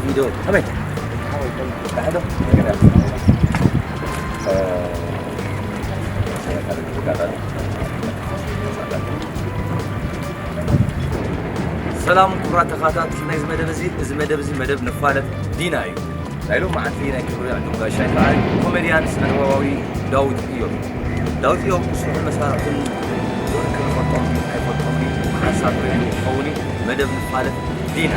ቪድዮ ከመይ? ሰላም ክቡራት ተኸታተልቲ ናይዚ መደብ እዚ። እዚ መደብ እዚ መደብ ንፋለጥ ዲና እዩ። ናይ ሎማዓንቲ ናይ ክብሪ ዕዱም ጋሻይ ከኣ ኮሜድያን ስነ-ጥበባዊ ዳዊት እዮም። ዳዊት እዮም ስርሑ መሳርሕቱን ብዙሕ ክንፈልጦም ኣይፈልጦም ሓሳብ ርኢሉ ክኸውን እዩ። መደብ ንፋለጥ ዲና።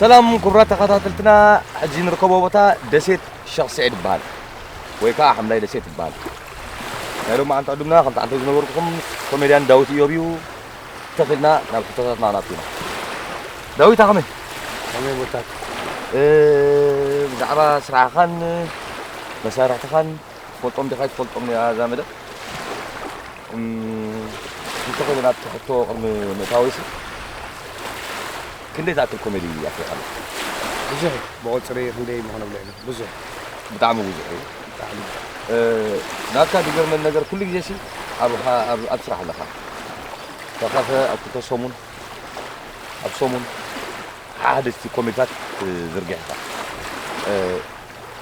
ሰላም ክቡራት ተኸታተልትና፣ ሕጂ ንርከቦ ቦታ ደሴት ሸኽ ስዒድ ይበሃል፣ ወይ ከዓ ሓምላይ ደሴት ይበሃል። ናይ ሎማዓንቲ ዕዱምና ከምቲ ዓንተው ዝነበርኩኹም ኮሜድያን ዳዊት ኢዮብ እዩ። ተኺልና ናብ ሕቶታትና ናብቲና። ዳዊት ከመይ? ከመይ ቦታት? እ፣ ብዛዕባ ስራሕኻን መሳርሕትኻን ትፈልጦም ዲኻ ኣይትፈልጦም እያ እዛ መደብ? እም፣ እንተኾይኑ ናብቲ ሕቶ ቅድሚ ምእታወይሲ፣ ክንደይ ዝኣክል ኮሜዲ ኣፍሪኻ ኣለካ? ብዙሕ እዩ። ብቑጽሪ ክንደይ ምኾነ ብልዕሊ? ብዙሕ። ብጣዕሚ ብዙሕ እዩ። ብጣዕሚ። እ፣ ናትካ ዝገርመኒ ነገር፣ ኩሉ ግዜሲ ኣብ፣ ኣብ፣ ኣብ ስራሕ ኣለኻ። ተኻፈ ኣብ ክልተ ሰሙን፣ ኣብ ሰሙን ሓደሽቲ ኮሜድታት ትዝርግሕ ኢኻ። እ፣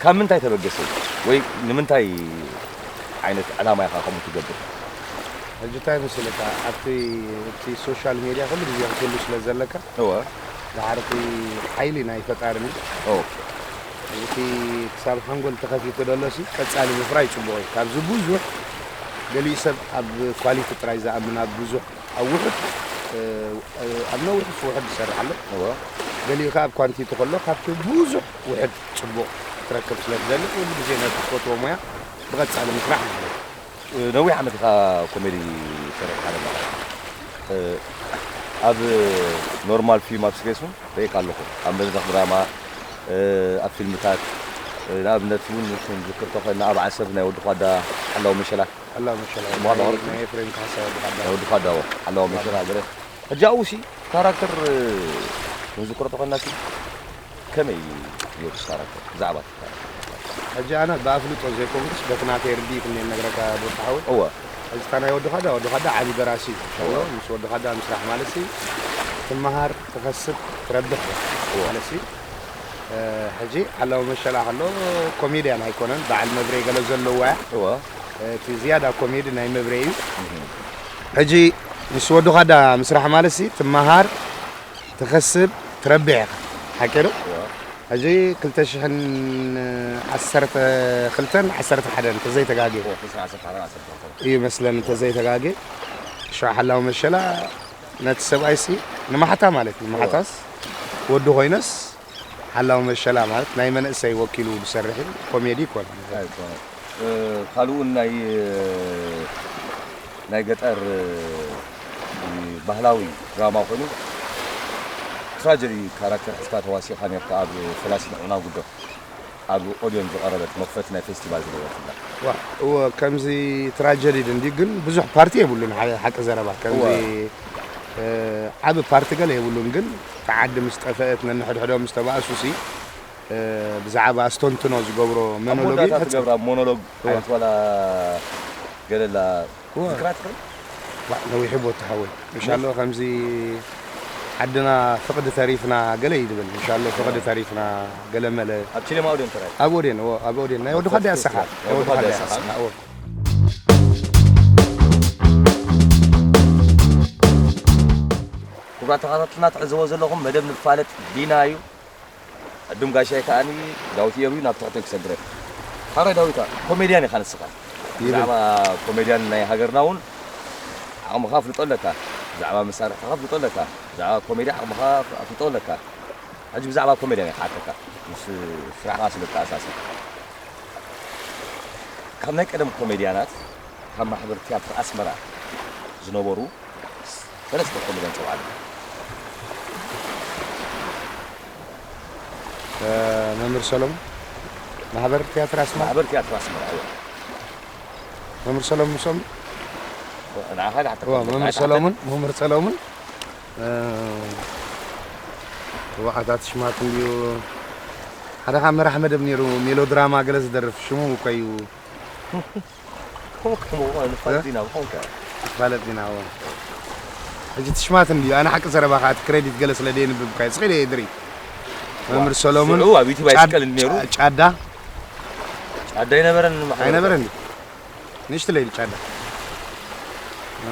ካብ ምንታይ ተበገሰ ወይ ንምንታይ ዓይነት ዕላማ ኢኻ ከምኡ ትገብር? ሕጂ እንታይ መሰለካ፣ ኣብቲ፣ እቲ ሶሻል ሜድያ ኩሉ ግዜ ክትህሉ ስለ ዘለካ፣ እወ። ድሓር እቲ ሓይሊ ናይ ፈጣሪ እዩ። ኦ። እቲ ክሳብ ሓንጎል ተኸፊቱ ደሎሲ ቀጻሊ ምፍራይ ጽቡቕ እዩ። ካብዚ ብዙሕ ገሊኡ ሰብ ኣብ ኳሊቲ ጥራይ ዝኣምን፣ ኣብ ብዙሕ ኣብ ውሑድ፣ እ፣ ኣብ ነዊሕ ውሑድ ዝሰርሕ ኣሎ። እወ። ገሊኡ ከኣ ኣብ ኳንቲቲ ከሎ ካብቲ ብዙሕ ውሑድ ጽቡቕ ክትረክብ ስለ ትደሊ፣ ኩሉ ግዜ ነቲ ትፈትዎ ሞያ ብቐጻሊ ምስራሕ ማለት እዩ። እ፣ ነዊሕ ዓመት ኢኻ ኮሜዲ ሰሪሕካ ዘለኻ። እ፣ ኣብ ኖርማል ፊልም ኣብ ስፔስ እውን ርእየካ ኣለኹ። ኣብ መድረኽ ድራማ፣ እ፣ ኣብ ፊልምታት፣ እ፣ ንኣብነት እውን ክንዝክር ተኾይንና ኣብ ዓሰብ ናይ ወዲ ኳዳ ሓላው መሸላ ሓላው መሸላ። እሞ ናይ፣ ኣለኹ። ናይ ኤፍሬም ካሕሳይ ወዲ ኳዳ። ናይ ወዲ ኳዳ፣ እዎ። ሓላው መሸላ ገለ። ሕጂ ኣብኡ ሲ ካራክተር፣ እ፣ ክንዝክሮ ተኾይንና ሲ ከመይ ነይሩ ሲ ካራክተር? ብዛዕባ እቲ ካራክተር። ሕጂ ኣነ ብኣፍልጦ ዘይኮንኩስ በቲ ናተይ ርድኢት እኒኤ ነግረካ ቦታ ሓወይ። እወ። እዚ እታ ናይ ወዲ ኻዳ፣ ወዲ ኻዳ ዓቢ ደራሲ እዩ። እወ። ምስ ወዲ ኻዳ ምስራሕ ማለት ሲ ትመሃር፣ ትኸስብ፣ ትረብሕ እወ። ማለት ሲ። እ፣ ሕጂ ሓላው መሸላ ከሎ ኮሜድያን ኣይኮነን፣ በዓል መብሬ ገለ ዘለዎ እያ። እወ። እቲ ዝያዳ ኮሜዲ ናይ መብሬ እዩ። እህ። ሕጂ ምስ ወዲ ኻዳ ምስራሕ ማለት ሲ ትመሃር፣ ትኸስብ፣ ትረብሕ ኢኻ። ሓቂ ዶ? እወ። ሕጂ ክልተ ሽሕን ዓሰርተ ክልተን ዓሰርተ ሓደን ተዘይተጋግየ። እወ፣ ክልተ ሽሕን ዓሰርተ ሓደን ዓሰርተ ክልተን። እዩ መስለኒ፣ እንተዘይተጋግየ። ሽዑ ሓላው መሸላ ነቲ ሰብኣይሲ ንማሕታ ማለት እዩ። እወ። ማሕታስ ወዲ ኮይነስ ሓላው መሸላ ማለት ናይ መንእሰይ ወኪሉ ዝሰርሕ እዩ። ኮሜዲ ይኮን። ኣይኮነን። እ፣ ካልኡ ናይ፣ ናይ ገጠር፣ እ፣ ባህላዊ ድራማ ኮይኑ ትራጀዲ ካራክተር ሒዝካ ተዋሲእካ ነርካ ኣብ ፈላሲ ንዕና ጉዶ ኣብ ኦድዮን ዝቐረበት መኽፈቲ ናይ ፌስቲቫል ዝነበረትና። ዋ፣ እወ፣ ከምዚ ትራጀዲ ድዩ ግን ብዙሕ ፓርቲ የብሉን። ሓ-፣ ሓቂ ዘረባ ከምዚ፣ እወ። እ፣ ዓቢ ፓርቲ ገለ የብሉን ግን እታ ዓዲ ምስ ጠፈአት ነንሕድሕዶም ምስ ተባእሱ ሲ እ፣ ብዛዕባ ኣስተንትኖ ዝገብሮ ኣብ ሞኖሎግ መወዳእታ ይፈጽም። ትገብራ ሞኖሎግ እወ። ዓይነት ዋላ ገለላ እወ። ዝክራ ትኽእል? ዋ፣ ነዊሕ ቦ ተሓወይ። ምሻሎ ከምዚ ዓድና ፍቕዲ ተሪፍና ገለ ይድብል። ምሻሎ ፍቕዲ ተሪፍና ገለ መለ። ኣብ ቺኔማ ኦዴን ተራይ? ኣብ ኦዴን፣ እወ፣ ኣብ ኦዴን። ናይ ወዲ ኻዳ ያሰኻ። ናይ ወዲ ኻዳ ያሰኻ። እወ። ክቡራት ተኸታተልና ትዕዘቦ ዘለኹም መደብ ንፋለጥ ዲና እዩ። ዕዱም ጋሻይ ከኣኒ ዳዊት እዮብ እዩ፣ ናብ ትሕቶ ክሰግረክ። ሓራይ ዳዊታ፣ ኮሜድያን ኢኻ ንስኻ። ይብል። ብዛዕባ ኮሜድያን ናይ ሃገርና እውን ዓቕምኻ ኣፍልጦ ኣለካ። ብዛዕባ መሳርሕትኻ ኣፍልጦ ኣለካ። ብዛዕባ ኮሜዲ ዓቕምኻ ኣፍልጦ ኣለካ። ሕጂ ብዛዕባ ኮሜድያን እየ ክሓተካ፣ ምስ ስራሕኻ ስለ እተኣሳሰር። ካብ ናይ ቀደም ኮሜድያናት፣ ካብ ማሕበር ትያትር ኣስመራ ዝነበሩ ሰለስተ ኮሜድያን ጸውዓልና። እ፣ መምህር ሰሎሙን፣ ማሕበር ትያትር ኣስመራ። ማሕበር ትያትር ኣስመራ፣ እወ። መምህር ሰሎሙን ሶም-፣ ንዓኻ ዳሕተካ እወ፣ መምህር ኣይተሓተን። ሰሎሙን፣ መምህር ሰሎሙን፣ እ፣ እወ፣ ኣታ ትሽማት እንድዩ። ሓደ ካብ መራሕ መደብ ነይሩ፣ ሜሎድራማ ገለ ዝደርፍ፣ ሽሙ እኮ እዩ። ከምኡ፣ ከምኡ፣ እወ፣ ንፋለጥ እ? ዲና፣ ምዃንካ። ንፋለጥ ዲና፣ እወ። ሕጂ ትሽማት እንድዩ፣ ኣነ ሓቂ ዘረባ ከኣ እቲ ክሬዲት ገለ ስለ ደየንብብ እኳ፣ ስቕ ኢለ እየ ድሪ። እወ። መምህር ሰሎሙን፣ ሽዑ ኣብ ዩቱብ ጫድ-፣ ኣይስቀልን ነይሩ። ጫ-፣ ጫዳ። ጫዳ ኣይነበረን፣ ማሕበር። ኣይነበረን። ንእሽቶ ለይል ጫዳ። እ፣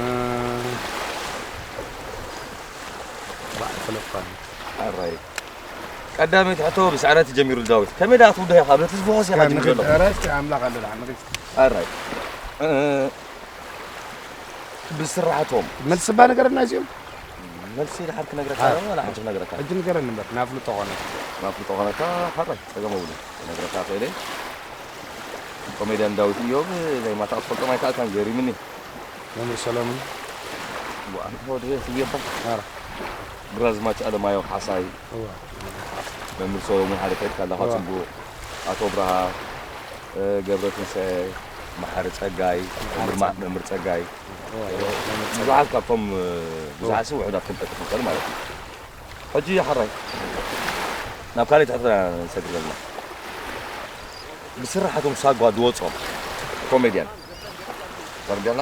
ባዕ፣ ፈለጥኳ። ኣራይ። ቀዳመይቲ ሕቶ ብስዕረት ጀሚሩ ዳዊት። ከመይ ደኣ ትውድሃ ኢኻ? በቲ ዝፈኾስ ኢኻ ካብ ጅምር ንኽድ-፣ ዘለኹ። ኧረ እስኪ ኣምላኽ ኣሎ ደሓን ንኽድ። ኣራይ። እ፣ ብስራሕቶም። መልሲ እባ ንገረና እዚኦም። መልሲ ድሓር ክነግረካ ኣ። ዶ ዋላ ሕጂ ክነግረካ? ሕጂ ንገረኒ እምበር፣ ናፍልጦ ኾነ። ናፍልጦ ኾነካ፣ ሓራይ፣ ጸገም የብሉን። ክነግረካ ክእል እየ። ኮሜድያን ዳዊት እዮብ፣ ናይ ማታ ክትፈልጦም ኣይከኣልካን፣ ገሪምኒ። መምህር ሰሎሙን። ዋ፣ ወዲ ቤት እየባ። ኣረ። ግራዝማች ኣለማየሁ ካሕሳይ። እዋ። መምህር ሰሎሙን ሓደ ከድካ ኣለኻ እዋ። ጽቡቕ። ኣቶ ብርሃ፣ እ፣ ገብረ ትንሳኤ፣ መሓሪ ጸጋይ፣ መሓሪ መምህር ማ-፣ ጸጋይ። መምህር ጸጋይ። እዋ፣ እዋ፣ መምህር ጸጋይ። ብዙሓት ካብቶም፣ እ፣ ብዙሓት እዋ። ሲ ውሑዳት ክንጠቅስ ንኽእል ማለት እዩ። ሕጂ ሓራይ ናብ ካልእ ትሕትና ንሰግር ዘለና። ብስራሓቶም ሳጓ ዝወጾም ኮሜድያን ተረዲእና።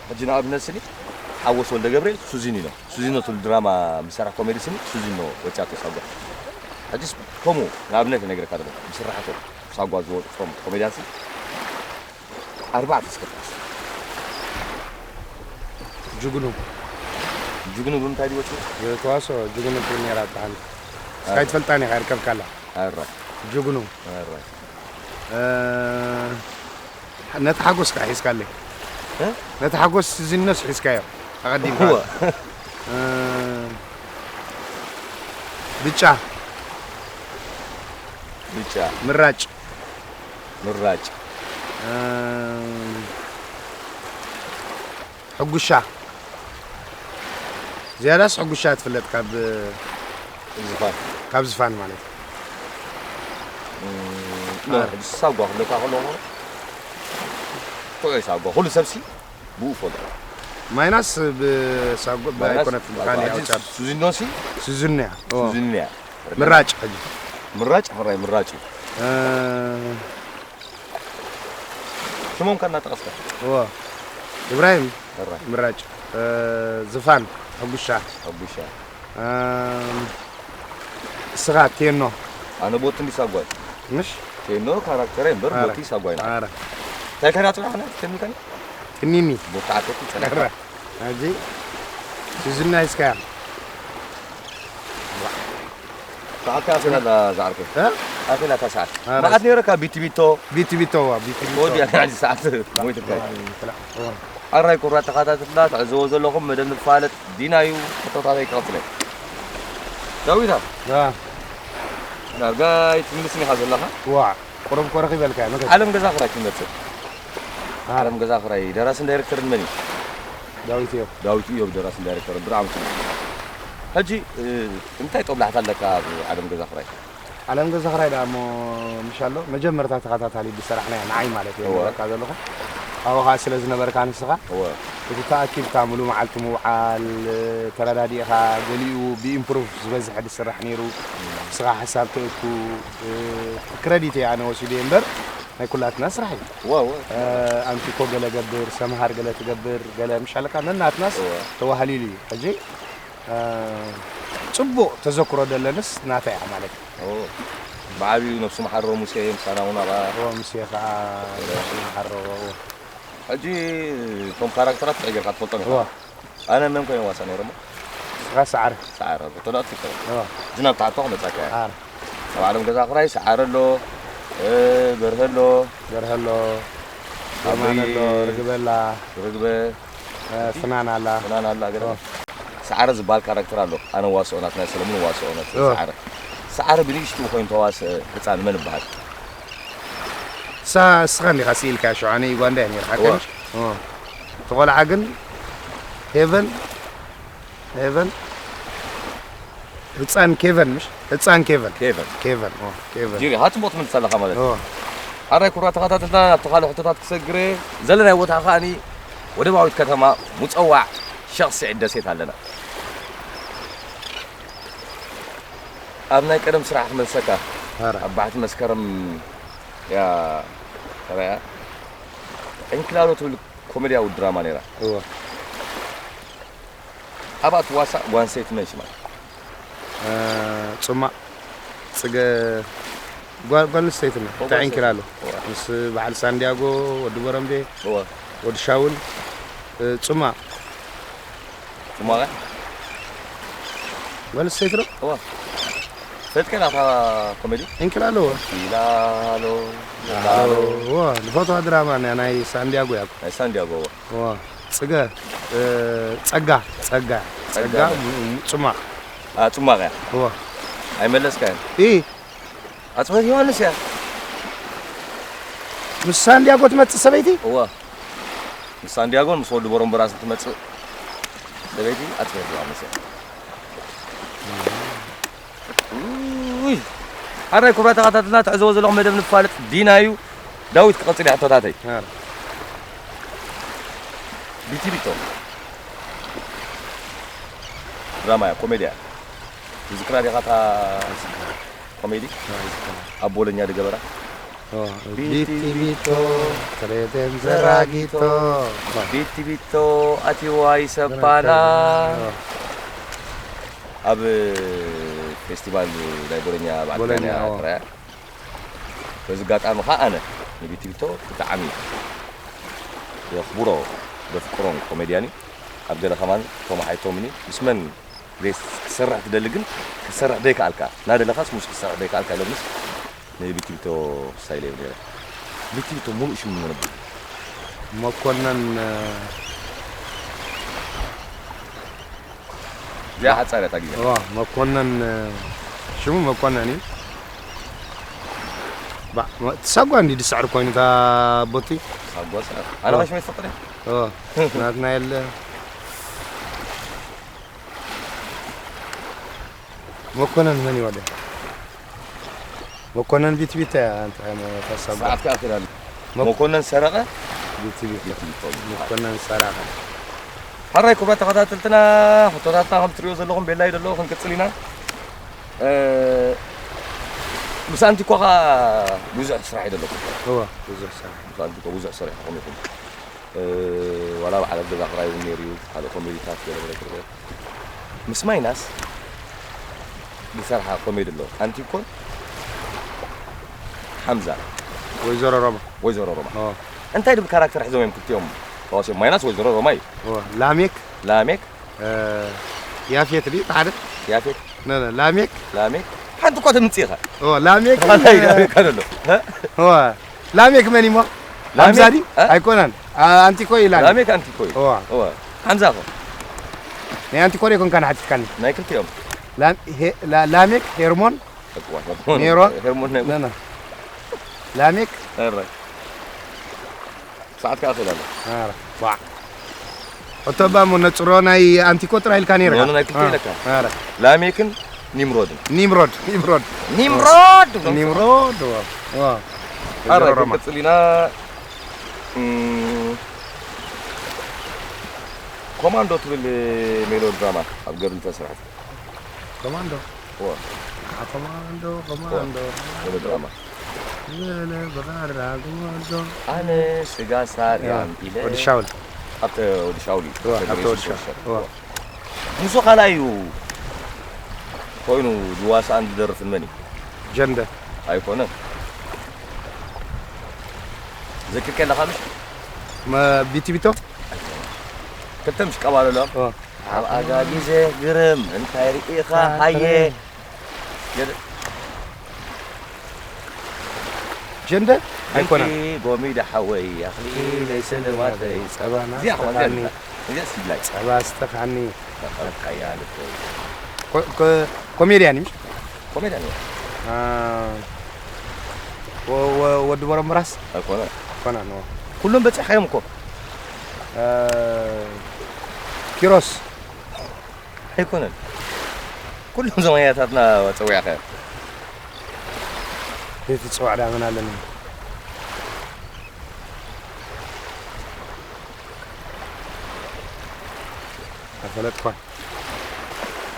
ሕጂ ንኣብነት ስኒ ሓወስ ወልደ ገብርኤል ሱዚኒኖ፣ ሱዚኖ ትብል ድራማ ምሰርሕ ኮሜዲ ስኒ ሱዚኖ ወጺኣቶ ሳጓ። ሕጂስ ከምኡ ንኣብነት እነግረካ ዘለኹ ብስራሓቶም ሳጓ ዝወጾም ኮሜድያን ስኒ ኣርባዕተ እስከ ጥቀስ። ጅግኑ። ጅግኑ ብምንታይ ድዩ ወጺኡ? ተዋስኦ ጅግኑ ትብል ነይራ እታ ሓንቲ። እስካ ኣረ። ኣይትፈልጣን ኢኻ፣ ይርከብካ ኣላ። ኣረ። ጅግኑ። ኣረ። እ፣ ነቲ ሓጎስ ከዓ ሒዝካለይ። እ? ነቲ ሓጎስ ዝነሱ ሒዝካዮ። ኣቐዲምካ። እወ። እ፣ ብጫ። ብጫ። ምራጭ። ምራጭ። እ፣ ሕጉሻ። ዝያዳስ ሕጉሻ ትፍለጥ ካብ ዝፋን። ካብ ዝፋን ማለት እዩ። እም፣ ኖ፣ ኣረ። ሕጂ ሳጓ ክብለካ ከለኹ፣ ኩዑ ሳጓ፣ ኩሉ ሰብሲ ብኡ ፈልጦ። ማይናስ ብሳጓ ማይናስ ኣይኮነት፣ ሳጓ። ብኻሊእ ሕጂ ኣውጻት። ሱዚኖሲ? ሱዚኖያ። ኦ። ሱዚኖያ። ምራጭ ሕጂ። ምራጭ፣ ሕራይ ምራጭ እዩ። እ፣ ሽሞም ከ እናጠቐስካ? እወ። ኢብራሂም ሕራይ ምራጭ፣ እ፣ ዝፋን፣ ሕጉሻ፣ ኣጉሻ እም፣ እስኻ ቴኖ። ኣነ ቦቲ እንዲ ሳጓይ ምሽ ቴኖ ካራክተር እምበር ኣረ፣ ቦቲ ሳጓይ ና ኣረ፣ እንታይ ከና ጽናሕና ትንከን ትኒኒ። ቦቲ ዓተቲ ጽናሕ ኣረ፣ ሕጂ ትዝና ይስካ ሰዓት ኣኺላ ዛዕርከ እ? ኣኺላ እታ ሰዓት ኣረ። መዓት ነይረካ ቢቲ ቢቶ ቢቲ ቢቶ ዋ፣ ቢቲ ቢቶ። ወዲ ኣኺላ ሰዓት ሞይትካ ኣራይ ኩራ ተኸታተልና ትዕዘቦ ዘለኹም መደብ ንፋለጥ ዲና እዩ። ሕቶታተይ ክቐጽለ ዳዊታ ዋ፣ ዳርጋ ይትምልስኒ ኢኻ ዘለኻ ዋ፣ ቁሩብ ኮረኺ በልካ መገድ። ዓለም ገዛ ክራይ ትመጽእ ዓለም ገዛ ክራይ ደራስን ዳይሬክተርን መን እዩ? ዳዊት እዮም። ዳዊት እዮም ደራስን ዳይሬክተርን ብጣዕሚ ጽቡቕ። ሕጂ እ፣ እንታይ ጦብላሕታ ኣለካ ኣብ ዓለም ገዛ ክራይ? ዓለም ገዛ ክራይ ደኣ እሞ ምሽ ኣሎ መጀመርታ ተኸታታሊ ዝሰራሕናዮ ንዓይ ማለት እየ እወ። ዝብለካ ዘለኹ። ኣብኡ ከዓ ስለ ዝነበርካ ንስኻ እወ እቲ ተኣኪብካ ሙሉ መዓልቲ ምውዓል፣ ተረዳዲእኻ ገሊኡ ብኢምፕሩቭ ዝበዝሐ ዝስራሕ ነይሩ። ንስኻ ሓሳብ ተእቱ፣ ክረዲት እየ ኣነ ወሲደ እምበር ናይ ኩላትና ስራሕ እዩ። እወ እወ ኣንቲኮ ገለ ገብር፣ ሰምሃር ገለ ትገብር፣ ገለ ምሽ ኣለካ ነናትናስ እወ ተዋህሊሉ እዩ። ሕጂ ጽቡቕ ተዘክሮ ዘለንስ ናታ እያ ማለት እዩ። ኦ፣ ብዓብዩ ነብሱ መሓሮ ሙሴ ምሳና እውን ኣብኣ እዎ ሙሴ ከዓ ነብሱ መሓሮ እዎ። ሕጂ እቶም ካራክተራት እንታይ ጌርካ ትፈልጦም ኢኻ እዎ ኣነ መን ኮይነ ዋሳ ነይሮሞ ንስኻ ሰዓረ ሰዓረ ተለኣት ይከ እዎ ዝናብ ታሕቶ ክመጻካ እያ ሰዓረ ኣብ ዓለም ገዛ ክራይ ሰዓረ ኣሎ እ፣ በርሀ ኣሎ በርሀ ኣሎ ኣበይ የማነ ኣሎ ርግበ ኣላ ርግበ እ፣ ፍናን ኣላ ፍናን ኣላ ገለ እዎ ሰዓረ ዝበሃል ካራክተር ኣሎ ኣነ ዋስኦ ናት ናይ ሰለሙን ዋስኦ ናት እዎ ሰዓረ ሰዓረ ብንእሽትኡ ኮይኑ ተዋስአ ህፃን መን ይበሃል ሳ እስኻ እንዲኻ ስኢልካ ሸውዓነ ዩጋንዳ እያ ነይርካ እዎ። ከንሽ እቲ ቆልዓ ግን ሄቨን ሄቨን ህፃን ኬቨን ምሽ ህፃን ኬቨን ኬቨን ኬቨን ኦ፣ ኬቨን ጂሪ ሃ ፅቡቅ ትምልስ ኣለካ ማለት ኦ፣ ኣራይ ኩራ ተኸታተልና ናብቲ ካልእ ሕቶታት ክሰግረ ዘለናይ ቦታ ከዓኒ ወደባዊት ከተማ ሙፀዋዕ ሸኽ ስዒድ ደሴት ኣለና ኣብ ናይ ቀደም ስራሕ ክመልሰካ ኧረ። ኣብ ባሕቲ መስከረም ያ ተራያ ዕንክላሎ ትብል ኮሜድያዊ ድራማ ነይራ እወ ኣብኣ ትዋሳእ ጓንሰይቲ መን ሽማ እ፣ ጹማእ ጽገ ጓል ጓል ኣንስተይቲ ነው ጓል ተዒንኪላ ኣሎ እወ። ምስ በዓል ሳንዲያጎ ወዲ ቦረምቤ እወ ወዲ ሻውል እ፣ ጹማእ ጽማቐ ጓል ኣንስተይቲ ነው እወ ፈልጥከ ናታ ኮሜዲ ኢንኪላ ኣለዎ ኢላሎ እወ ዝፈትዋ ድራማ ናይ ናይ ሳንዲያጎ ያኩ ናይ ሳንዲያጎ እወ እወ ጽገ እ፣ ጸጋ ጸጋ ጸጋ ጸጋ። ሙ- ሙ- ጹማእ ኣ ጽማቐ እያ እወ ኣይመለስካዮን እ ኣጽበት ዮሃንስ እያ ምስ ሳንዲያጎ ትመጽእ ሰበይቲ እወ ምስ ሳንዲያጎን ምስ ወዲ ቦሮምበራስ ትመጽእ ሰበይቲ ኣጽበት ዮሃንስ እያ ውይ ሓራይ ክቡራት ተኸታተልና ትዕዘቦ ዘለኹም መደብ ንፋለጥ ዲና እዩ ዳዊት ክቐጽል እያ ሕቶታተይ ቢቲ ቢቶ ድራማ እያ ኮሜድያ ትዝክራ ዲኻ እታ ኮሜዲ ኣብ ቦሎኛ ድገበራ ቢቲ ቢቶ ትሬቴን ዘራጊቶ ቢቲ ቢቶ ኣቲዋ ይሰባና ኣብ ፌስቲቫል ናይ ቦሎኛ ኣብ ቦሎኛ፣ ዓድና ኣዎ። ጥራያ በዚ ኣጋጣሚ ከዓ ኣነ ንቢቲ ቢቶ ብጣዕሚ የኽብሮ ዘፍቅሮን ኮሜድያን እዩ ኣብ ገለ ከማን ተማሓይቶምኒ ምስ መን ዘይስ ክትሰርሕ ትደሊ ግን ክትሰርሕ ደይከኣልካ እናደለኻስ ምስ ክትሰርሕ ደይከኣልካ ኢሎምስ ንቢቲቢቶ ስታይል እዮም ነረ ቢቲቢቶ ሙሉእ ሽሙ መን ይበሃል መኮነን እዚኣ ሓፃር እያ ታጊዛ ዋ መኮነን ሽሙ መኮነን እዩ ባ- መ- ትሳጓ እንዲ ድስዕር ኮይኑ እታ ቦቲ ሳጓ ስዕር ኣነ ከሽመ ይፈጥር ኦ፣ ናትና የለ መኮነን መን ይወደ መኮነን ቢትቢት እንታይ ተሳባ ሰዓት ከኣ ክዳን መኮነን ሰረቐ ቢትቢት ቢትቢት መኮነን ሰራኸ ሓራይ ክቡራት ተኸታተልትና ሕቶታትና ከም ትሪኦ ዘለኹም ቤላይ ደሎ ክንቅፅል ኢና እ፣ ምስ ኣንቲኮ ኸ ብዙሕ ስራሕ እዩ ዘለኩም እወ ብዙሕ ሰብ ምስ ኣንቲኮ ብዙሕ ስራሕ ኢኹም ኢኹም ዋላ በዓል ኣብ ገዛ ክራይ እውን ነይሩ እዩ። ካልእ ኮሜዲታት ገለ ገለ ገለ። ምስ ማይናስ ዝሰርሓ ኮሜዲ ኣሎ። ኣንቲኮን ሓምዛ። ወይዘሮ ሮማ። ወይዘሮ ሮማ። ኦ። እንታይ ድብል ካራክተር ሒዞም እዮም ክልቲኦም ተዋሲኦም? ማይናስ ወይዘሮ ሮማ እዩ። ኦ፣ ላሜክ። ላሜክ። እ፣ ያፌት ድዩ ሓደ? ያፌት። ነ፣ ነ፣ ላሜክ። ላሜክ። ሓንቲ እኳ ተምጽእ ኢኻ። ኦ፣ ላሜክ። ዋላ እዩ ላሜክ ኣሎ። እ? ኦ፣ ላሜክ መን እሞ? ላሜክ? ሓምዛ ድዩ? እ? ኣይኮነን። ኣ-፣ ኣንቲኮ እዩ ላሜክ። ላሜክ ኣንቲኮ እዩ። ኦ። ኦ። ሓምዛ ኸ? ናይ ኣንቲኮ ዶ ይኮንካ ንሓቲትካኒ? ናይ ክልቲኦም። ላም-፣ ሄ-፣ ላ-፣ ላሜክ፣ ሄርሞን፣ እዋ፣ ሄርሞን። ኔሮ? ሄርሞን ናይ ነ፣ ነ። ላሜክ። ኧረ። ሰዓት ከኣ ክእል ኣሎ። ኧረ፣ ዋዕ። እቶ እባ እሞ ነጽሮ ናይ ኣንቲኮ ጥራይ ኢልካ ነይርካ። ኖ፣ ኖ፣ ናይ ክልተ አ፣ ኢለካ። ኧረ። ላሜክን ኒምሮድን። ኒምሮድ፣ ኒምሮድ። ኒምሮድ! ኒምሮድ፣ ዋ፣ ዋ። ኧረ፣ ወይዘሮ ሮማ። ክንቅጽል ኢና። እም፣ ኮማንዶ ትብል ሜሎድራማ ኣብ ገርል ተስርሐት። ኮማንዶ? እወ። ዓ ኮማንዶ፣ ኮማንዶ። ሜሎድራማ። ገለ በራራ ኮማንዶ። ኣነ ስጋ ሳርያም እወ። ኢለ ወዲ ሻውል። ኣብተ ወዲ ሻውል እዩ። እወ፣ ኣብተ ኣብተ ወዲ ወዲ ሻውል። ሻውል። እወ። እወ። ንሱ ካልኣይ እዩ ኮይኑ ዝዋሳእን ዝደርፍን መን እዩ? ጀንደ። ኣይኮነን። ዘኪርካ ኣለኻ ምሽ? መ-፣ ቢቲ ቢቶ? ክልተ ምሽ ቀባል ኣሎ። እወ። ኣብ ኣጋ ግዜ ግርም እንታይ ርኢኻ እንታይ ሃየ? ርእ-፣ ገለ-፣ ጀንደ ኣይኮነን። እንኪ ጎሚዳ ሓወይ፣ ኣኽሊለይ ስልማተይ። ጸባና እዚኣ ኸማን እዚኣ ስተኻኒ። እዚኣ ሲብላይ። ጸባ ስተኻኒ። ሓያል እኮ እዩ። ኮ-፣ ኮ-፣ ኮሜድያን እዩ። ኮሜድያን እዩ። አ፣ ወ-፣ ወ-፣ ወዲ ቦረምራስ? ኣይኮነን። ኣይኮነን፣ ኖ። ኩሎም በጺሕካዮም እኮ። አ፣ ኪሮስ። ኣይኮነን። ኩሎም ዘማያታትና ጸዊዕካዮም። ቤት ጽዋዕ ዳመን ኣለኒ። ኣይፈለጥኳን።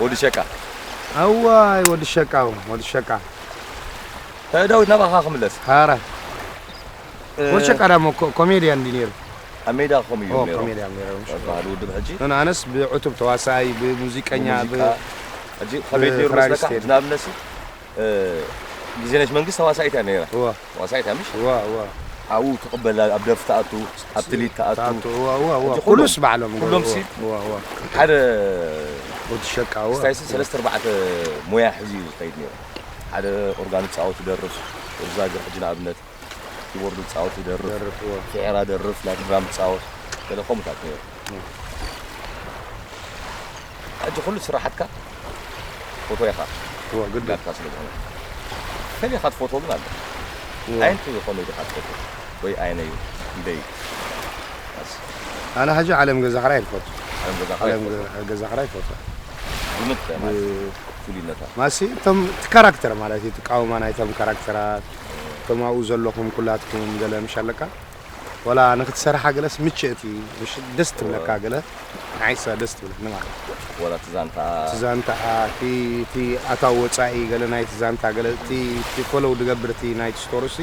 ወዲ ሸቃ። ኣዋይ፣ ወዲ ሸቃ፣ ወዲ ሸቃ። እ፣ ዳዊት፣ ናባኻ ክምለስ። ሃረ። እ፣ ወዲ ሸቃ ዳሞ ኮ-፣ ኮሜድያን ድዩ ነይሩ? ኣብ ሜዳ ከምኡ እዩ ኦ፣ ነይሩ። ኮሜድያን ነይሩ። በቃ፣ ውድብ ሕጂ። ኖ፣ ኣነስ ብዕቱብ ተዋሳኣይ፣ ብሙዚቀኛ፣ ብሙዚቃ። ብ-፣ ሕጂ ከመይ ነይሩ ብክራር መስለካ? ስቴድ። ንኣብነት ሲ፣ እ፣ ግዜነሽ መንግስት ተዋሳኢት እያ ነይራ። እዋ። ተዋሳኢት እያ፣ ምሽ? እዋ፣ እዋ። ኣብኡ ትቕበል፣ ኣብ ደርፊ ትኣቱ፣ ኣብ ትልሂት ትኣቱ። ትኣቱ፣ እዋ፣ እዋ፣ እዋ። ሕጂ ኩሉስ ኩሎም፣ ባዕሎም፣ ኩሎም እዋ፣ ሲ እዋ፣ እዋ። ሓደ ወዲ ሸቃ፣ እዋ። ክስታይ ሲ ሰለስተ ኣርባዕተ ሞያ ሒዙ እዩ ዝኸይድ ነይሩ። ሓደ ኦርጋን ዝጻወት ይደርፍ፣ ወዛግር ሕጂ ንኣብነት ኪቦርድ ዝጻወት ይደርፍ፣ ይደርፍ፣ እዋ። ፊዕራ ደርፍ፣ ናይ ድራም ዝጻወት፣ ገለ ከምኡታት ነይሩ። እዋ። ሕጂ ኩሉ ስራሓትካ ፎቶ ኢኻ እዎ፣ ግድን። ጋርካ ስለ ዝኾነ። ከመይ ኢኻ ትፈትዎ ግን ኣሎ። እዎ። ኣየንቱ ዝኾነ ኢኻ ትፈትዎ? ወይ ኣየነዩ? ክንደይ? ኣስ-፣ ኣነ ሕጂ ዓለም ገዛ ኽራይ ይፈቱ። ዓለም ገዛ ኽራይ ዓለም ይፈቱ። ገዛ፣ ገዛ ኽራይ ይፈቱ። ብምንታይ ማለት ብ-፣ ፍሉይነታ? ማሲ እቶም እቲ ካራክተር ማለት እዩ፣ እቲ ቃውማ ናይቶም ካራክተራት፣ እቶም ኣብኡ ዘለኹም ኩላትኩም ገለ ምሽ ኣለካ? ወላ ንክትሰርሓ ገለስ ምችእቲ፣ ምሽ-፣ ደስ ትብለካ እወ። ገለ፣ ንዓይሳ ደስ ትብለኒ ማለት እዩ። ወላ እቲ ዛንታ እቲ ዛንታ፣ እቲ፣ እቲ ኣታዊ ወጻኢ ገለ ናይቲ ዛንታ ገለ፣ እቲ፣ እቲ ፎሎው ድገብር እቲ ናይቲ ስቶሪ ሲ፣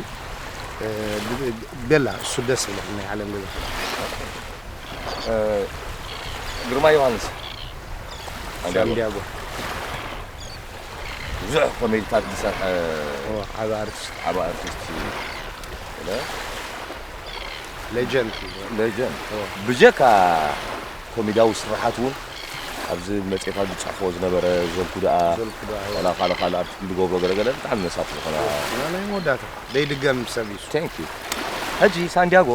እ፣ ብ-፣ ቤላ፣ እሱ ደስ ይብለኒ ናይ ዓለም ገዛ። እ፣ ግርማ ዮሃንስ። ሳንዲያጎ። ሳንዲያጎ። ብዙሕ ኮሜዲታት ዝሰርሐ እወ፣ ዓቢ ኣርቲስት። ዓቢ ኣርቲስት እዩ። እለ ሌጀንድ እዩ። ሌጀንድ። እወ። ብጀካ ኮሜድያዊ ስራሓት እውን ኣብዚ መጽሔታት ዝጽሕፎ ዝነበረ ዘልኩ ደኣ፣ ዘልኩ ደኣ፣ እወ። ዋላ ካልእ ካልእ ኣርቲስት ዝገብሮ ገለገለ ብጣዕሚ መሳጢ ዝኾነ። እወ፣ ናይ መወዳእታ ደይድገም ሰብ እዩ። ቴንክ ዩ። ሕጂ ሳንዲያጎ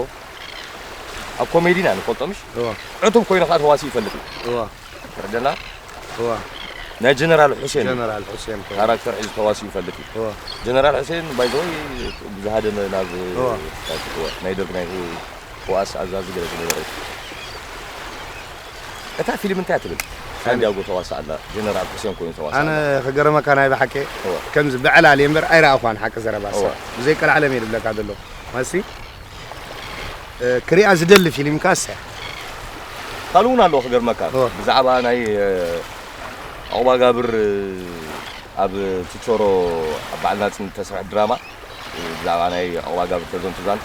ኣብ ኮሜዲ ኢና ንፈልጦ ምሽ? እወ። ዕቱብ ኮይኑ ከዓ ተዋሲኡ ይፈልጥ እዩ። እወ። ተረደና? እዋ። ናይ ጀነራል ሑሴን ጀነራል ሑሴን ኮይኑ። ካራክተር ሒዙ ተዋሲኡ ይፈልጥ እዩ። እዋ። ጀነራል ሑሴን፣ ባይ ዘ ወይ፣ ብዝሃደመ ናብ፣ እዋ። እዋ፣ ናይ ደርግ ናይ ህዋስ ኣዛዚ ገለ ዝነበረ እዩ። እታ ፊልም እንታይ እያ ትብል? ሳንዲያጎ ተዋስኣ ኣላ፣ ጀነራል ሑሴን ኮይኑ ተዋስኣ ኣነ ኣላ። ክገርመካ ናይ ብሓቂ እዋ። ከምዚ ብዕላል እየ እምበር ኣይረኣኹዋን ሓቂ ዘረባ እሳ። እዋ። ብዘይ ቀልዓለም እየ ዝብለካ ዘለኹ። ማሲ? እ፣ ክሪኣ ዝደሊ ፊልም ከኣ እሳ እያ። ካልእ እውን ኣለዎ ክገርመካ። ኦ። ብዛዕባ ናይ፣ እ፣ ዕቑባጋብር፣ እ፣ ኣብ ችቾሮ ኣብ በዓል ናጽነት እተሰርሐት ድራማ፣ እ፣ ብዛዕባ ናይ ዕቑባጋብር ተዘንቱ ዛንታ፣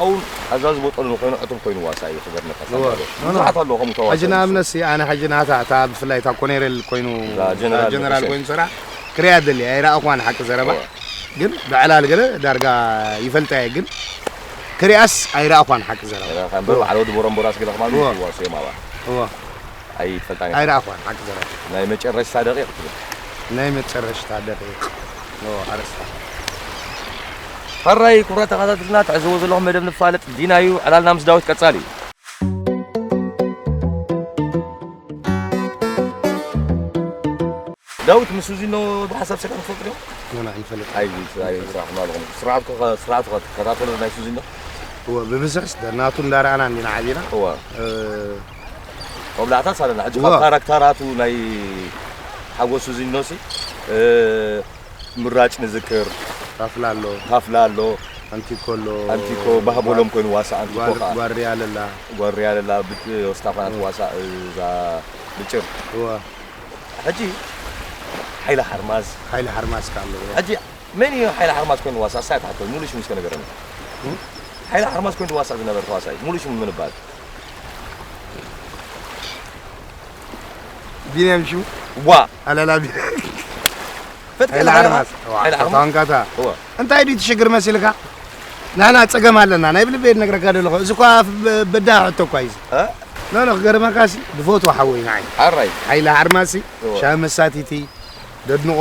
ኣውን ኣዛዚ ቦጠሉ ኮይኑ ዕቱብ ኮይኑ ዋሳ እዩ ክገርመካ እወ። ሳንዳሎ። ኖ፣ ኖ። ብዙሓት ኣለዉ ከምኡ ተዋሳኢ ሕጂ ንሱ። ንኣብነት ሲ ኣነ ሕጂ ናታ እታ ብፍላይ እታ ኮኔሬል ኮይኑ እዛ ጀነራል ጀነራል ንጉሴ። ኮይኑ ስራሕ ክሪያ ደሊ ኣይረኣኹዋን ሓቂ ዘረባ እወ። ግን ብዕላል ገለ ዳርጋ ይፈልጣ እየ ግን ክሪኣስ ኣይረኣኹዋን ሓቂ ዘረባ እዛ ካብ እምበር በዓል ወዲ ቦረምቦራስ ገለ ከማን እወ። ይዋሱ እዮም ኣባ እወ። ኣይትፈልጣን ኢኻ። ኣይረኣኹዋን ሓቂ ዘረባ ናይ መጨረሽታ ደቂቕ ትብል ናይ መጨረሽታ ደቂቕ ኖ ኣረስታ ሕራይ ክቡራት ተኸታተልትና ትዕዝቦ ዘለኹም መደብ ንፋለጥ ዲና እዩ። ዕላልና ምስ ዳዊት ቀጻሊ እዩ። ዳዊት ምስ ሱዚኖ ብሓሳብ ሰካ ትፈልጥ ዶ? ኖና ይፈልጥ ኣይ ኣይ ስራሕ ማለኹም ስርዓት ኮ ስርዓት ኮ ተከታተሉ ናይ ሱዚኖ እወ ብብዝሕስ ናቱ እንዳረኣና እንዲና ዓቢና እወ እ፣ መብላዕታት ኣለና ሕጂ እወ ካብ ካራክተራቱ ናይ ሓጎስ ሱዚኖ ሲ እ፣ ምራጭ ንዝክር ታፍላ ኣሎ ታፍላ ኣሎ ኣንቲኮ ኣሎ ኣንቲኮ ባህቦሎም ኮይኑ ዋሳ ኣንቲኮ ጓር- ከዓ ጓርያ ኣለላ ጓርያ ኣለላ ብት- ወስታ ኳና ትዋሳ እዛ ብጭር እዋ ሕጂ ሓይለ ሓርማዝ ሓይለ ሓርማዝ ከዓ ኣለዎ ሕጂ መን እዩ ሓይለ ሓርማዝ ኮይኑ ዋሳ ሳይ ታሕቶ ሙሉ ሽሙ እስከ ነገረኒ ሓይለ ሓርማዝ ኮይኑ ዋሳ ዝነበር ተዋሳይ ሙሉ ሽሙ ምን ይባል ቢንያም ሽሙ ዋ ኣለላ ቢንያም ፈትካ ሓይለ ሓርማዝ ሓይለ ሓርማዝ ታንካታ እዋ እንታይ ድዩ ትሽግር መሲልካ? ንሕና ጸገም ኣለና ናይ ብልበይ ዝነግረካ ዘለኹ እዚ እኳ በዳህ ሕቶ እኳ እዩ እ? ኖ ኖ ክገርመካሲ ዝፈትዎ ሓወይ ንዓይ ሓራይ ሓይለ ሓርማሲ እወ። ሻሂ መሳቲቲ ደድንቖ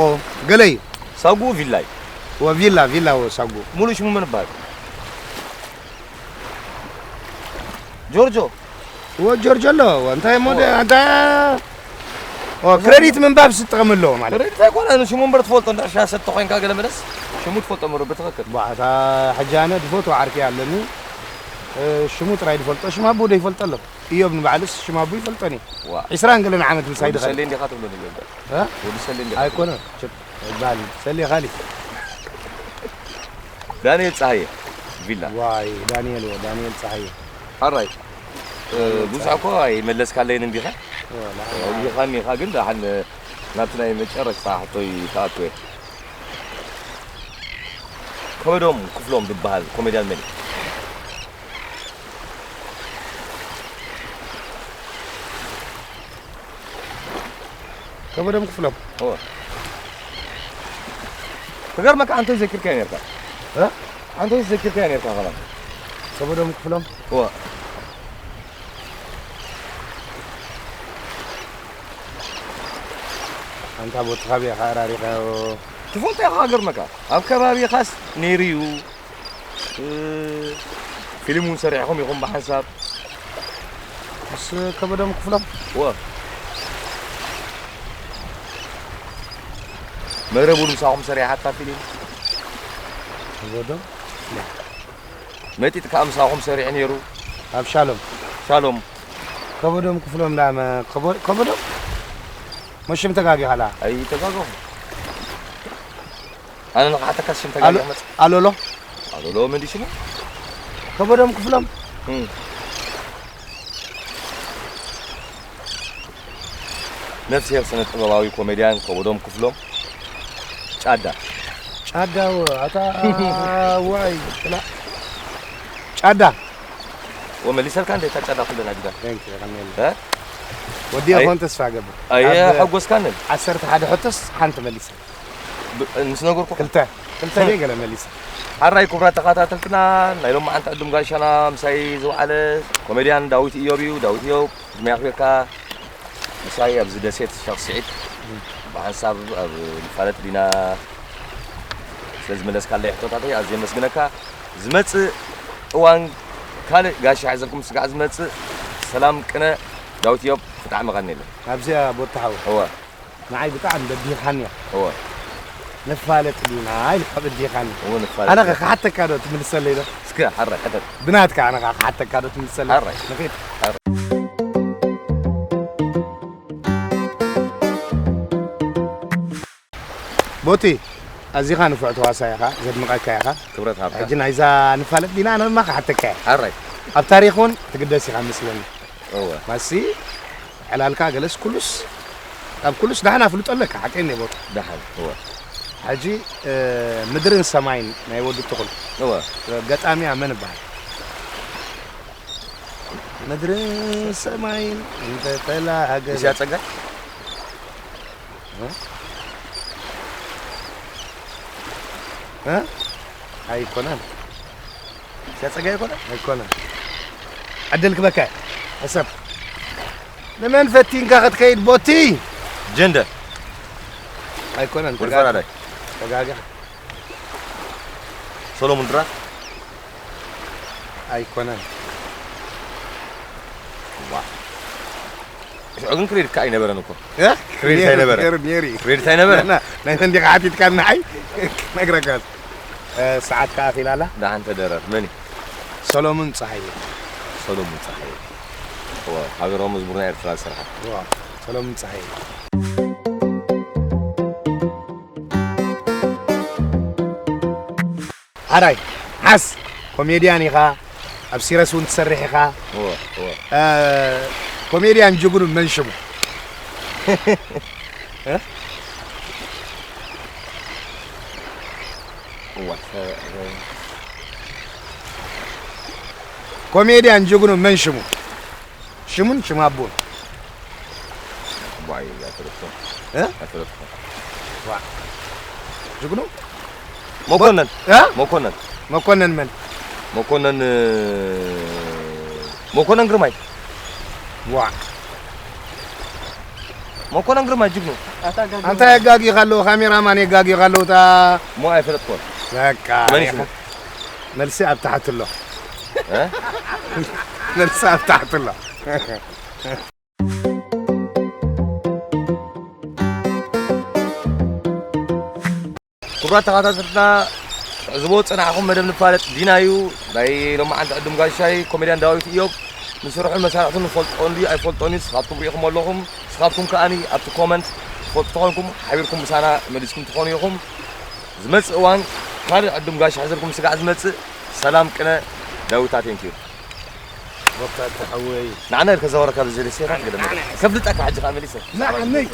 ገለ እዩ ሳጉ ቪላይ ወ ቪላ ቪላ ወ ሳጉ ሙሉ ሽሙ መን ይበሃል ጆርጆ ወ ጆርጆ ኣሎ ወ እንታይ ሞ ኣንታ ክሬዲት ምንባብ ዝጥቀም ኣለዎ ማለት ክሬዲት ኣይኮነ ንሽሙ እምበር ትፈልጦ እንዳ ሻ ሰጥቶ ኮይንካ ገለ መለስ ሽሙ ትፈልጦ ምሮ ብትኽክል ባዕታ ሕጂ ኣነ ዝፈትዎ ዓርኪ ኣለኒ ሽሙ ጥራይ ዝፈልጦ ሽም ኣቦ ዶ ይፈልጦ ኣሎ እዮብ ንባዕሉስ ሽም ኣቦ ይፈልጦኒ ዋ ዕስራን ገለን ዓመት ምሳይ ወዲ ድኸል ሰሌ እንዲኻ ትብሎ ንገብር እ? ወዲ ሰሌ እንዲኻ ኣይኮነ ይባል ሰሌ ካሊ ዳንኤል ፀሃየ ቪላ ዋይ ዳንኤል ወ ዳንኤል ፀሃየ ሓራይ ብዙሕ እኮ ኣይመለስካለይን እንዲኻ ኣውዲኻኒ ኢኻ ግን ደሓን ናብቲ ናይ መጨረሽታ ሕቶይ ክኣቱ እየ ከበዶም ክፍሎም ዝበሃል ኮሜድያን መን ከበዶም ክፍሎም ክገርመካ ኣንተ ዘኪርካዮ ነርካ ኣንተ ዘኪርካዮ ነርካ ከላ ከበዶም ክፍሎም ኣንታ ቦትኻ ብኢኻ ኣራሪኻዮ ትፈልጦ ኢኻ ክገርመካ ኣብ ከባቢኻስ ነይሩ እዩ ፊልም እውን ሰሪሕኹም ኢኹም ብሓንሳብ ምስ ከበዶም ክፍሎም ወ መረብ እውን ምሳኹም ሰሪሓታ ፊልም ከበዶም መጢጥ ከዓ ምሳኹም ሰሪሑ ነይሩ ኣብ ሻሎም ሻሎም ከበዶም ክፍሎም ዳ ከበዶም መሽም ተጋጊኻላ ኣይተጋገኹ ኣነ ንኽሓተካ ሽም ተጋጊ መፅ ኣሎሎ ኣሎሎ መን ሽሙ ከበዶም ክፍሎም ነፍስሄር ስነ ጥበባዊ ኮሜድያን ከበዶም ክፍሎም ጫዳ ጫዳ ኣታ ዋይ ጫዳ ወመሊሰልካ እንደ ጫዳ ኩለና ጅዳ ወዲ ኾን ተስፋ ገብር ኣየ ሓጎስካንን ዓሰርተ ሓደ ሕቶስ ሓንቲ መሊሰ ምስ ነገርኩ ክልተ ክልተ ገለ መሊሰ ሓራይ ክቡራት ተኸታተልትና ናይ ሎማዓንቲ ዕዱም ጋሻና ምሳይ ዝወዓለ ኮሜድያን ዳዊት እዮብ እዩ ዳዊት እዮብ ዕድመ ያኽብርካ ምሳይ ኣብዚ ደሴት ሸኽ ስዒድ ብሓንሳብ ኣብ ንፋለጥ ዲና ስለ ዝመለስካለይ ሕቶታተይ ኣዝየ መስግነካ ዝመፅእ እዋን ካልእ ጋሻ ሒዘልኩም ስጋዕ ዝመፅእ ሰላም ቅነ ዳዊት እዮብ ብጣዕሚ ቀኒለ ኣብዚኣ ቦታሓው እወ ንዓይ ብጣዕሚ በዲኻኒ እያ እወ ንፋለጥ ዲና ኢልካ በዲኻኒ እወ ንፋለጥ ኣነ ኸ ክሓተካ ዶ ትምልሰለይ ዶ እስከ ሓረ ሕተት ብናትካ ኣነ ኸ ክሓተካ ዶ ትምልሰለይ ሓረ ንኺድ ቦቲ ኣዚኻ ንፉዕ ተዋሳይ ኢኻ ዘድንቐካ ኢኻ ክብረት ሃብካ ሕጂ ናይዛ ንፋለጥ ዲና ኣነ ድማ ክሓተካ እየ ሓራይ ኣብ ታሪኽ እውን ትግደስ ኢኻ መስለኒ እወ ማሲ ዕላልካ ገለስ ኩሉስ ኣብ ኩሉስ ዳሕና ፍልጦ ኣለካ ሓቀይ ናይ ቦታ ዳሓን እወ ሕጂ ምድርን ሰማይን ናይ ወዲ ትኹል እወ ገጣሚያ መን ይበሃል ምድርን ሰማይን እንተተላገዘ። እስያ ጸጋይ? እ? እ? ኣይኮነን። እስያ ጸጋይ ኣይኮነን? ኣይኮነን። ዕድል ክበካ። ሕሰብ። ንመን ፈቲንካ ክትከይድ ቦቲ? ጀንደር። ኣይኮነን። ወዲ ፈራዳይ። ተጋጋ። ሰሎሙን ድራር? ኣይኮነን። ዋ። ሽዑ ግን ክሬዲት ከኣ ኣይነበረን እኮ። እ? ክሬዲት ነይሩ፣ ኣይነበረ። ነይሩ፣ ነይሩ። ክሬዲት ኣይነበረ። ና፣ ናይ መን ዲኻ ሓቲትካ ንዓይ? ክነግረካስ። እ፣ ሰዓት ከኣ ኣኺላ ኣላ። ደሓን ተደረር። መን እዩ? ሰሎሙን ጸሃየ። ሰሎሙን ጸሃየ። እወ፣ ሃገራዊ መዝሙር ናይ ኤርትራ ዝሰርሓ። እወ፣ ሰሎሙን ጸሃየ። ሓራይ፣ ሓስ፣ ኮሜድያን ኢኻ፣ ኣብ ሲረስ እውን ትሰርሕ ኢኻ። እወ፣ እወ። እ፣ ኮሜድያን ጅግኑ መን ሽሙ? እ? እወ፣ እ፣ እ። ኮሜድያን ጅግኑ መን ሽሙ? ሽሙን ሽም ኣቦን። ዋይ፣ ኣይፈለጥኩን። እ? ኣይፈለጥኩን። ዋ። ጅግኑ? መኮነን። እ? መኮነን። መኮነን መን? መኮነን፣ እ፣ መኮነን ግርማይ። ዋ። መኮነን ግርማይ ጅግኑ። ኣታ ኣጋጊኻ ኣለዉ፣ ካሜራማን የጋጊኻ ኣለዉ፣ እታ እሞ ኣይፈለጥኩን። በቃ፣ መን እዩ ሽሙ? መልሲ ኣብ ታሕቲ ኣሎ። እ? መልሲ ኣብ ታሕቲ ኣሎ። ክቡራት ተኸታተልትና፣ ትዕዝቦ ዝጸናሕኩም መደብ ንፋለጥ ዲና እዩ። ናይ ሎማዓንቲ ዕዱም ጋሻይ ኮሜድያን ዳዊት ኢዮብ ንስርሑን መሳርሕቱን ንፈልጦ እንድዩ ኣይፈልጦን እዩ። ንስኻትኩም ርኢኹም ኣለኹም። ንስኻትኩም ከኣኒ ኣብቲ ኮመንት ትፈልጡ ተኾንኩም ሓቢርኩም ምሳና መሊስኩም ትኾኑ ኢኹም። ዝመጽእ እዋን ካልእ ዕዱም ጋሻ ሒዘልኩም ስጋዕ ዝመጽእ። ሰላም ቅነ ዳዊታ፣ ቴንኪዩ። ወፍታ ተሓወይ። ንዓና ኢልካ ዘወረካ ብዘይ ደሴታ ንዓና፣ ገለ ንዓና። ከፍልጠካ ሕጂ ከኣ መሊሰ። ንዓነይ።